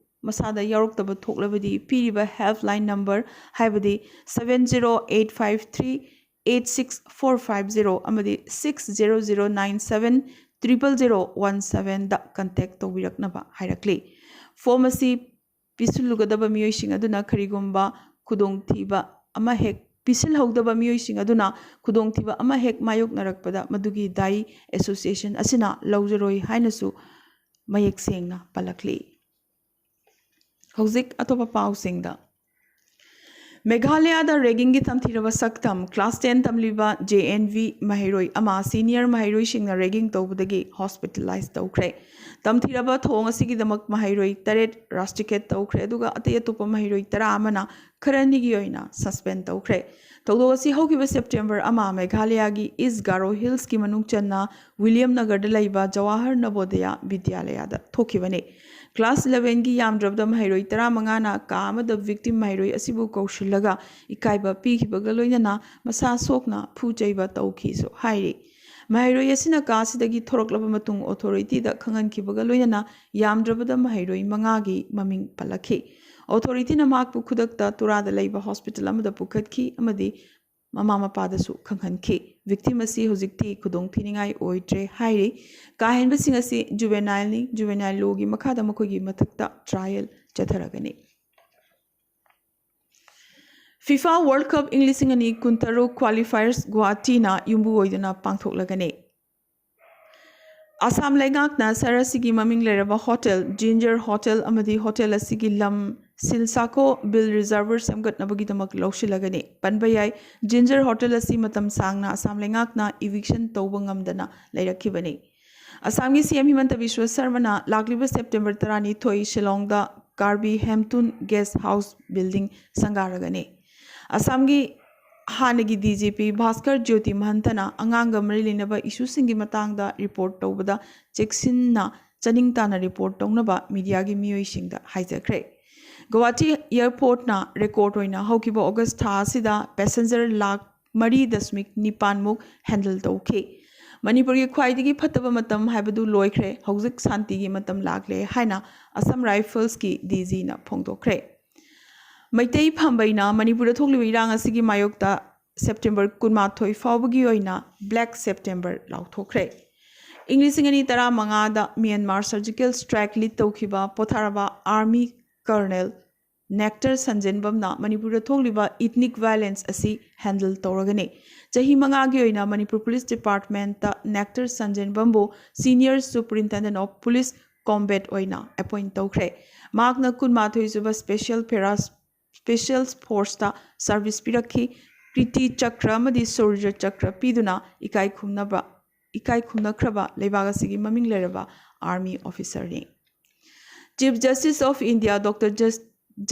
ꯃꯁꯥꯗ ꯌꯥꯎꯔꯛꯇꯕ ꯊꯣꯛꯂꯕꯗꯤ, ꯄꯤꯔꯤꯕ ꯍꯦꯜꯞꯂꯥꯏꯟ ꯅꯝꯕꯔ, ꯍꯥꯏꯕꯗꯤ seven zero eight five three eight six four five zero ꯑꯃꯗꯤ six zero zero nine seven triple zero one sevenꯗ ꯀꯟꯇꯦꯛ ꯇꯧꯕꯤꯔꯛꯅꯕ ꯍꯥꯏꯔꯛꯂꯤ꯫ ꯐꯣꯔꯝ ꯑꯁꯤ ꯄꯤꯁꯤꯜꯂꯨꯒꯗꯕ ꯃꯤꯑꯣꯏꯁꯤꯡ ꯑꯗꯨꯅ ꯀꯔꯤꯒꯨꯝꯕ ꯈꯨꯗꯣꯡꯊꯤꯕ ꯑꯃ ꯍꯦꯛ, ꯄꯤꯁꯤꯜꯍꯧꯗꯕ ꯃꯤꯑꯣꯏꯁꯤꯡ ꯑꯗꯨꯅ ꯈꯨꯗꯣꯡꯊꯤꯕ ꯑꯃ ꯍꯦꯛ ꯃꯥꯌꯣꯛꯅꯔꯛꯄꯗ ꯃꯗꯨꯒꯤ ꯗꯥꯏ ꯑꯦꯁꯣꯁꯤꯌꯦꯁꯟ ꯑꯁꯤꯅ ꯂꯧꯖꯔꯣꯏ ꯍꯥꯏꯅꯁꯨ ꯃꯌꯦꯛ ꯁꯦꯡꯅ ꯄꯜꯂꯛꯂꯤ꯫ ꯍꯧꯖꯤꯛ ꯑꯇꯣꯞꯄ ꯄꯥꯎꯁꯤꯡꯗ꯫ ꯃꯦꯘꯥꯂꯌꯥꯗ ꯔꯦꯒꯤꯡꯒꯤ ꯇꯝꯊꯤꯔꯕ ꯁꯛꯇꯝ, ꯀ꯭ꯂꯥꯁ ꯇꯦꯟ ꯇꯝꯂꯤꯕ ꯖꯦ ꯑꯦꯟ ꯚꯤ ꯃꯍꯩꯔꯣꯏ ꯑꯃ ꯁꯤꯅꯤꯌꯔ ꯃꯍꯩꯔꯣꯏꯁꯤꯡꯅ ꯔꯦꯒꯤꯡ ꯇꯧꯕꯗꯒꯤ ꯍꯣꯁꯄꯤꯇꯥꯂꯥꯏꯖ ꯇꯧꯈ꯭ꯔꯦ꯫ ꯇꯝꯊꯤꯔꯕ ꯊꯧꯑꯣꯡ ꯑꯁꯤꯒꯤꯗꯃꯛ ꯃꯍꯩꯔꯣꯏ ꯇꯔꯦꯠ ꯔꯥꯁꯇꯤꯀꯦꯠ ꯇꯧꯈ꯭ꯔꯦ, ꯑꯗꯨꯒ ꯑꯇꯩ ꯑꯇꯣꯞꯄ ꯃꯍꯩꯔꯣꯏ ꯇꯔꯥ ꯑꯃꯅ ꯈꯔꯅꯤꯒꯤ ꯑꯣꯏꯅ ꯁꯁꯄꯦꯟ ꯇꯧꯈ꯭ꯔꯦ꯫ ꯊꯧꯗꯣꯛ ꯑꯁꯤ ꯍꯧꯈꯤꯕ ꯁꯦꯞꯇꯦꯝꯕꯔ ꯑꯃ ꯃꯦꯘꯥꯂꯌꯥꯒꯤ ꯏꯁ ꯒꯥꯔꯣ ꯍꯤꯜꯁꯀꯤ ꯃꯅꯨꯡ ꯆꯟꯅ ꯋꯤꯂꯤꯌꯝ ꯅꯒꯔꯗ ꯂꯩꯕ ꯖꯋꯥꯍꯔ ꯅꯕꯣꯗꯌꯥ ꯕꯤꯗ꯭ꯌꯥꯂꯌꯥꯗ ꯊꯣꯛꯈꯤꯕꯅꯤ꯫ ꯀ꯭ꯂꯥꯁ ꯏꯂꯚꯦꯟꯒꯤ ꯌꯥꯝꯗ꯭ꯔꯕꯗ ꯃꯍꯩꯔꯣꯏ ꯇꯔꯥꯃꯉꯥꯅ ꯀꯥ ꯑꯃꯗ ꯚꯤꯛꯇꯤꯝ ꯃꯍꯩꯔꯣꯏ ꯑꯁꯤꯕꯨ ꯀꯧꯁꯤꯜꯂꯒ ꯏꯀꯥꯏꯕ ꯄꯤꯈꯤꯕꯒ ꯂꯣꯏꯅꯅ ꯃꯁꯥ ꯁꯣꯛꯅ ꯐꯨ ꯆꯩꯕ ꯇꯧꯈꯤꯁꯨ ꯍꯥꯏꯔꯤ꯫ ꯃꯍꯩꯔꯣꯏ ꯑꯁꯤꯅ ꯀꯥ ꯑꯁꯤꯗꯒꯤ ꯊꯣꯔꯛꯂꯕ ꯃꯇꯨꯡ ꯑꯣꯊꯣꯔꯤꯇꯤꯗ ꯈꯪꯍꯟꯈꯤꯕꯒ ꯂꯣꯏꯅꯅ ꯌꯥꯝꯗ꯭ꯔꯕꯗ ꯃꯍꯩꯔꯣꯏ ꯃꯉꯥꯒꯤ ꯃꯃꯤꯡ ꯄꯜꯂꯛꯈꯤ꯫ ꯑꯣꯊꯣꯔꯤꯇꯤꯅ ꯃꯍꯥꯛꯄꯨ ꯈꯨꯗꯛꯇ ꯇꯨꯔꯥꯗ ꯂꯩꯕ ꯍꯣꯁꯄꯤꯇꯥꯜ ꯑꯃꯗ ꯄꯨꯈꯠꯈꯤ ꯑꯃꯗꯤ ꯃꯃꯥ ꯃꯄꯥꯗꯁꯨ ꯈꯪꯍꯟꯈꯤ꯫ ꯚꯤꯛꯇꯤꯝ ꯑꯁꯤ ꯍꯧꯖꯤꯛꯇꯤ ꯈꯨꯗꯣꯡ ꯊꯤꯅꯤꯡꯉꯥꯏ ꯑꯣꯏꯗ꯭ꯔꯦ ꯍꯥꯏꯔꯤ꯫ ꯀꯥꯍꯦꯟꯕꯁꯤꯡ ꯑꯁꯤ ꯖꯨꯕꯦꯅꯥꯏꯜꯅꯤ꯫ ꯖꯨꯕꯦꯅꯥꯏꯜ ꯂꯣꯒꯤ ꯃꯈꯥꯗ ꯃꯈꯣꯏꯒꯤ ꯃꯊꯛꯇ ꯇ꯭ꯔꯥꯏꯌꯦꯜ ꯆꯠꯊꯔꯒꯅꯤ꯫ ꯐꯤꯐꯥ ꯋꯥꯔꯜ ꯀꯞ ꯏꯪ ꯂꯤꯁꯤꯡ ꯑꯅꯤ ꯀꯨꯟꯇꯔꯨꯛ ꯀ꯭ꯋꯥꯂꯤꯐꯥꯌꯔꯁ ꯒꯨꯋꯥꯍꯥꯇꯤꯅ ꯌꯨꯝꯕꯨ ꯑꯣꯏꯗꯨꯅ ꯄꯥꯡꯊꯣꯛꯂꯒꯅꯤ꯫ ꯑꯁꯥꯝ ꯂꯩꯉꯥꯛꯅ ꯁꯍꯔ ꯑꯁꯤꯒꯤ ꯃꯃꯤꯡ ꯂꯩꯔꯕ ꯍꯣꯇꯦꯜ ꯖꯤꯟꯖꯔ ꯍꯣꯇꯦꯜ ꯑꯃꯗꯤ ꯍꯣꯇꯦꯜ ꯑꯁꯤꯒꯤ ꯂꯝ ꯁꯤꯜꯁꯥꯀꯣ ꯕꯤꯜ ꯔꯤꯖꯔꯚꯔ ꯁꯦꯝꯒꯠꯅꯕꯒꯤꯗꯃꯛ ꯂꯧꯁꯤꯜꯂꯒꯅꯤ꯫ ꯄꯟꯕ ꯌꯥꯏ, ꯖꯤꯟꯖꯔ ꯍꯣꯇꯦꯜ ꯑꯁꯤ ꯃꯇꯝ ꯁꯥꯡꯅ ꯑꯁꯥꯝ ꯂꯩꯉꯥꯛꯅ ꯏꯚꯤꯛꯁꯟ ꯇꯧꯕ ꯉꯝꯗꯅ ꯂꯩꯔꯛꯈꯤꯕꯅꯤ꯫ ꯑꯁꯥꯝꯒꯤ ꯁꯤ ꯑꯦꯝ ꯍꯤꯃꯟꯇ ꯕꯤꯁ꯭ꯋ ꯁꯔꯃꯅ ꯂꯥꯛꯂꯤꯕ ꯁꯦꯞꯇꯦꯝꯕꯔ ꯇꯔꯥꯅꯤꯊꯣꯏ ꯁꯤꯂꯣꯡꯗ ꯀꯥꯔꯕꯤ ꯍꯦꯝꯇꯨꯟ ꯒꯦꯁ ꯍꯥꯎꯁ ꯕꯤꯜꯗꯤꯡ ꯁꯪꯒꯥꯔꯒꯅꯤ꯫ ꯑꯁꯥꯝꯒꯤ ꯍꯥꯟꯅꯒꯤ D G P Bhaskar Jyoti ꯃꯍꯟꯇꯅ ꯑꯉꯥꯡꯒ ꯃꯔꯤ ꯂꯩꯅꯕ ꯏꯁꯨꯁꯤꯡꯒꯤ ꯃꯇꯥꯡꯗ ꯔꯤꯄꯣꯔꯠ ꯇꯧꯕꯗ ꯆꯦꯛꯁꯤꯟꯅ ꯆꯅꯤꯡ ꯇꯥꯅ ꯔꯤꯄꯣꯔꯠ ꯇꯧꯅꯕ ꯃꯤꯗꯤꯌꯥꯒꯤ ꯃꯤꯑꯣꯏꯁꯤꯡꯗ ꯍꯥꯏꯖꯈ꯭ꯔꯦ꯫ ꯒꯧꯍꯥꯇꯤ ꯑꯦꯌꯔꯄꯣꯔꯠꯅ ꯔꯦꯀꯣꯔꯠ ꯑꯣꯏꯅ ꯍꯧꯈꯤꯕ ꯑꯣꯒꯁ ꯊꯥ ꯑꯁꯤꯗ ꯄꯦꯁꯦꯟꯖꯔ ꯂꯥꯈ ꯃꯔꯤ ꯗꯁꯃꯤꯛ ꯅꯤꯄꯥꯟꯃꯨꯛ ꯍꯦꯟꯗꯜ ꯇꯧꯈꯤ꯫ ꯃꯅꯤꯄꯨꯔꯒꯤ ꯈ꯭ꯋꯥꯏꯗꯒꯤ ꯐꯠꯇꯕ ꯃꯇꯝ ꯍꯥꯏꯕꯗꯨ ꯂꯣꯏꯈ꯭ꯔꯦ, ꯍꯧꯖꯤꯛ ꯁꯥꯟꯇꯤꯒꯤ ꯃꯇꯝ ꯂꯥꯛꯂꯦ ꯍꯥꯏꯅ ꯑꯁꯥꯝ ꯔꯥꯏꯐꯜꯁꯀꯤ ꯗꯤ ꯖꯤꯅ ꯐꯣꯡꯗꯣꯛꯈ꯭ꯔꯦ꯫ ꯃꯩꯇꯩ ꯐꯝꯕꯩꯅ ꯃꯅꯤꯄꯨꯔꯗ ꯊꯣꯛꯂꯤꯕ ꯏꯔꯥꯡ ꯑꯁꯤꯒꯤ ꯃꯥꯌꯣꯛꯇ ꯁꯦꯞꯇꯦꯝꯕꯔ ꯀꯨꯟꯃꯥꯊꯣꯏ ꯐꯥꯎꯕꯒꯤ ꯑꯣꯏꯅ ꯕ꯭ꯂꯦꯛ ꯁꯦꯞꯇꯦꯝꯕꯔ ꯂꯥꯎꯊꯣꯛꯈ꯭ꯔꯦ꯫ ꯏꯪ ꯂꯤꯁꯤꯡ ꯑꯅꯤ ꯇꯔꯥꯃꯉꯥꯗ ꯃ꯭ꯌꯥꯟꯃꯥꯔ ꯁꯔꯖꯤꯀꯦꯜ ꯁ꯭ꯇ꯭ꯔꯥꯏꯛ ꯂꯤꯗ ꯇꯧꯈꯤꯕ ꯄꯣꯊꯥꯔꯕ ꯑꯥꯔꯃꯤ ꯀꯔꯅꯦꯜ ꯅꯦꯛꯇꯔ ꯁꯟꯖꯦꯟꯕꯝꯅ ꯃꯅꯤꯄꯨꯔꯗ ꯊꯣꯛꯂꯤꯕ ꯏꯊꯅꯤꯛ ꯚꯥꯏꯂꯦꯟꯁ ꯑꯁꯤ ꯍꯦꯟꯗꯜ ꯇꯧꯔꯒꯅꯤ꯫ ꯆꯍꯤ ꯃꯉꯥꯒꯤ ꯑꯣꯏꯅ ꯃꯅꯤꯄꯨꯔ ꯄꯨꯂꯤꯁ ꯗꯤꯄꯥꯔꯠꯃꯦꯟꯇ ꯅꯦꯛꯇꯔ ꯁꯟꯖꯦꯟꯕꯝꯕꯨ senior superintendent of police combat ꯑꯣꯏꯅ ꯑꯦꯄꯣꯏꯟꯠ ꯇꯧꯈ꯭ꯔꯦ꯫ ꯃꯍꯥꯛꯅ ꯀꯨꯟꯃꯥꯊꯣꯏꯁꯨꯕ special para special forces service ꯄꯤꯔꯛꯈꯤ꯫ ꯀ꯭ꯔꯤꯇꯤ ꯆꯀ꯭ꯔ ꯑꯃꯗꯤ ꯁꯧꯔꯖ ꯆꯀ꯭ꯔ ꯄꯤꯗꯨꯅ ꯏꯀꯥꯏ ꯈꯨꯝꯅꯕ ꯏꯀꯥꯏ ꯈꯨꯝꯅꯈ꯭ꯔꯕ ꯂꯩꯕꯥꯛ ꯑꯁꯤꯒꯤ ꯃꯃꯤꯡ ꯂꯩꯔꯕ army ꯑꯣꯐꯤꯁꯔꯅꯤ꯫ Chief Justice of India Doctor Jus-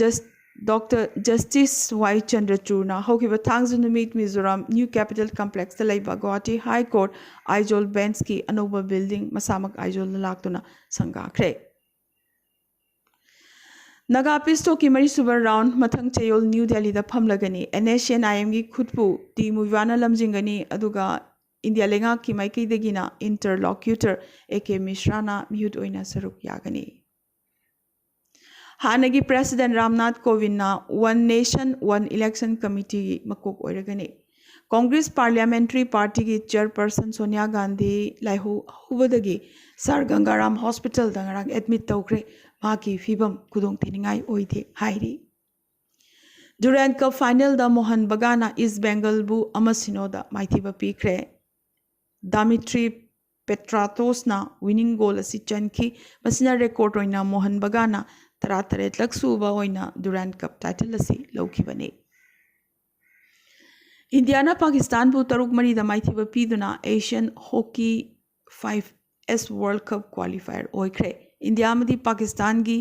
Jus- Doctor Justice Y Chandrachudꯅ ꯍꯧꯈꯤꯕ ꯊꯥꯡꯖ ꯅꯨꯃꯤꯠ ꯃꯤꯖꯣꯔꯥꯝ ꯅ꯭ꯌꯨ ꯀꯦꯄꯤꯇꯦꯜ ꯀꯝꯄ꯭ꯂꯦꯛꯁꯇ ꯂꯩꯕ ꯒꯨꯋꯥꯍꯥꯇꯤ ꯍꯥꯏ ꯀꯣꯔꯠ ꯑꯥꯏꯖꯣꯜ ꯕꯦꯟꯁꯀꯤ ꯑꯅꯧꯕ ꯕꯤꯜꯗꯤꯡ ꯃꯁꯥꯃꯛ ꯑꯥꯏꯖꯣꯜꯗ ꯂꯥꯛꯇꯨꯅ ꯁꯪꯒꯥꯈ꯭ꯔꯦ꯫ ꯅꯥꯒꯥ ꯄꯤꯁ ꯇꯣꯛꯀꯤ ꯃꯔꯤꯁꯨꯕ ꯔꯥꯎꯟ ꯃꯊꯪ ꯆꯌꯣꯜ ꯅ꯭ꯌꯨ ꯗꯦꯜꯂꯤꯗ ꯐꯝꯂꯒꯅꯤ꯫ NSCN-IMꯒꯤ ꯈꯨꯠꯄꯨ ꯇꯤ ꯃꯨꯚꯤꯋꯥꯅ ꯂꯝꯖꯤꯡꯒꯅꯤ, ꯑꯗꯨꯒ ꯏꯟꯗꯤꯌꯥ ꯂꯩꯉꯥꯛꯀꯤ ꯃꯥꯏꯀꯩꯗꯒꯤꯅ ꯏꯟꯇꯔꯂꯣꯀ꯭ꯌꯨꯇꯔ ꯑꯦ ꯀꯦ ꯃꯤꯁ꯭ꯔꯥꯅ ꯃꯤꯍꯨꯠ ꯑꯣꯏꯅ ꯁꯔꯨꯛ ꯌꯥꯒꯅꯤ꯫ ꯍꯥꯟꯅꯒꯤ ꯄ꯭ꯔꯦꯁꯤꯗꯦꯟ ꯔꯥꯝꯅꯥꯊ ꯀꯣꯕꯤꯟꯗꯅ One Nation One Election Committeeꯒꯤ ꯃꯀꯣꯛ ꯑꯣꯏꯔꯒꯅꯤ꯫ ꯀꯣꯡꯒ꯭ꯔꯦꯁ ꯄꯥꯔꯂꯤꯌꯥꯃꯦꯟꯇꯔꯤ ꯄꯥꯔꯇꯤꯒꯤ ꯆꯦꯌꯔꯄꯔꯁꯟ ꯁꯣꯅꯤꯌꯥ ꯒꯥꯟꯙꯤ ꯂꯥꯏꯍꯧ ꯍꯧꯕꯗꯒꯤ ꯁꯥꯔ ꯒꯪꯒꯥꯔꯥꯝ ꯍꯣꯁꯄꯤꯇꯥꯜꯗ ꯉꯔꯥꯡ ꯑꯦꯗꯃꯤꯠ ꯇꯧꯈ꯭ꯔꯦ꯫ ꯃꯍꯥꯛꯀꯤ ꯐꯤꯕꯝ ꯈꯨꯗꯣꯡꯊꯤꯅꯤꯡꯉꯥꯏ ꯑꯣꯏꯗꯦ ꯍꯥꯏꯔꯤ꯫ ꯗꯨꯔꯥꯟ ꯀꯞ ꯐꯥꯏꯅꯦꯜꯗ ꯃꯣꯍꯟ ꯕꯒꯥꯟꯅ ꯏꯁ ꯕꯦꯡꯒꯜꯕꯨ ꯑꯃ ꯁꯤꯅꯣꯗ ꯃꯥꯏꯊꯤꯕ ꯄꯤꯈ꯭ꯔꯦ꯫ ꯗꯥꯃꯤꯇ꯭ꯔꯤ ꯄꯦꯇ꯭ꯔꯥꯇꯣꯁꯅ ꯋꯤꯅꯤꯡ ꯒꯣꯜ ꯑꯁꯤ ꯆꯟꯈꯤ꯫ ꯃꯁꯤꯅ ꯔꯦꯀꯣꯔꯗ ꯑꯣꯏꯅ ꯃꯣꯍꯟ ꯕꯒꯥꯟꯅ ꯇꯔꯥꯇꯔꯦꯠꯂꯛ ꯁꯨꯕ ꯑꯣꯏꯅ ꯗꯨꯔꯥꯟ ꯀꯞ ꯇꯥꯏꯇꯜ ꯑꯁꯤ ꯂꯧꯈꯤꯕꯅꯤ꯫ ꯏꯟꯗꯤꯌꯥꯅ ꯄꯥꯀꯤꯁꯇꯥꯟꯕꯨ ꯇꯔꯨꯛ ꯃꯔꯤꯗ ꯃꯥꯏꯊꯤꯕ ꯄꯤꯗꯨꯅ Asian Hockey Five S World Cup qualifier ꯑꯣꯏꯈ꯭ꯔꯦ꯫ ꯏꯟꯗꯤꯌꯥ ꯑꯃꯗꯤ ꯄꯥꯀꯤꯁꯇꯥꯟꯒꯤ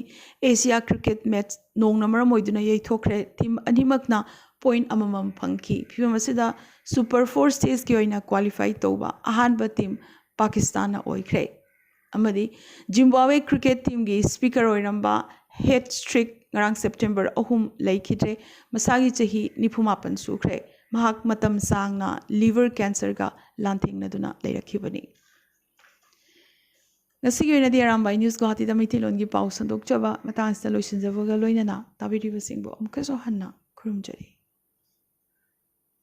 ꯑꯦꯁꯤꯌꯥ ꯀ꯭ꯔꯤꯀꯦꯠ ꯃꯦꯠꯆ ꯅꯣꯡꯅ ꯃꯔꯝ ꯑꯣꯏꯗꯨꯅ ꯌꯩꯊꯣꯛꯈ꯭ꯔꯦ꯫ ꯇꯤꯝ ꯑꯅꯤꯃꯛꯅ ꯄꯣꯏꯟ ꯑꯃꯃꯝ ꯐꯪꯈꯤ꯫ ꯐꯤꯕꯝ ꯑꯁꯤꯗ ꯁꯨꯄꯔ ꯐꯣꯔ ꯁ꯭ꯇꯦꯖꯀꯤ ꯑꯣꯏꯅ ꯀ꯭ꯋꯥꯂꯤꯐꯥꯏ ꯇꯧꯕ ꯑꯍꯥꯟꯕ ꯇꯤꯝ ꯄꯥꯀꯤꯁꯇꯥꯟꯅ ꯑꯣꯏꯈ꯭ꯔꯦ꯫ ꯑꯃꯗꯤ ꯖꯤꯝꯕꯥꯕ꯭ꯋꯦ ꯀ꯭ꯔꯤꯀꯦꯠ ꯇꯤꯝꯒꯤ ꯁ꯭ꯄꯤꯀꯔ ꯑꯣꯏꯔꯝꯕ ꯍꯦꯠ ꯁ꯭ꯇ꯭ꯔꯤꯛ ꯉꯔꯥꯡ ꯁꯦꯞꯇꯦꯝꯕꯔ ꯑꯍꯨꯝ ꯂꯩꯈꯤꯗ꯭ꯔꯦ꯫ ꯃꯁꯥꯒꯤ ꯆꯍꯤ ꯅꯤꯐꯨ ꯃꯥꯄꯟ ꯁꯨꯈ꯭ꯔꯦ꯫ ꯃꯍꯥꯛ ꯃꯇꯝ ꯁꯥꯡꯅ ꯂꯤꯚꯔ ꯀꯦꯟꯁꯔꯒ ꯂꯥꯟꯊꯦꯡꯅꯗꯨꯅ ꯂꯩꯔꯛꯈꯤꯕꯅꯤ꯫ ꯉꯁꯤꯒꯤ ꯑꯣꯏꯅꯗꯤ ꯑꯔꯥꯝꯕꯥꯏ ꯅ꯭ꯌꯨꯁ ꯒꯨꯋꯥꯍꯥꯇꯤꯗ ꯃꯩꯇꯩꯂꯣꯟꯒꯤ ꯄꯥꯎ ꯁꯟꯗꯣꯛꯆꯕ ꯃꯇꯥꯡ ꯑꯁꯤꯗ ꯂꯣꯏꯁꯤꯟꯖꯕꯒ ꯂꯣꯏꯅꯅ ꯇꯥꯕꯤꯔꯤꯕꯁꯤꯡꯕꯨ ꯑꯃꯨꯛꯀꯁꯨ ꯍꯟꯅ ꯈꯨꯔꯨꯝꯖꯔꯤ꯫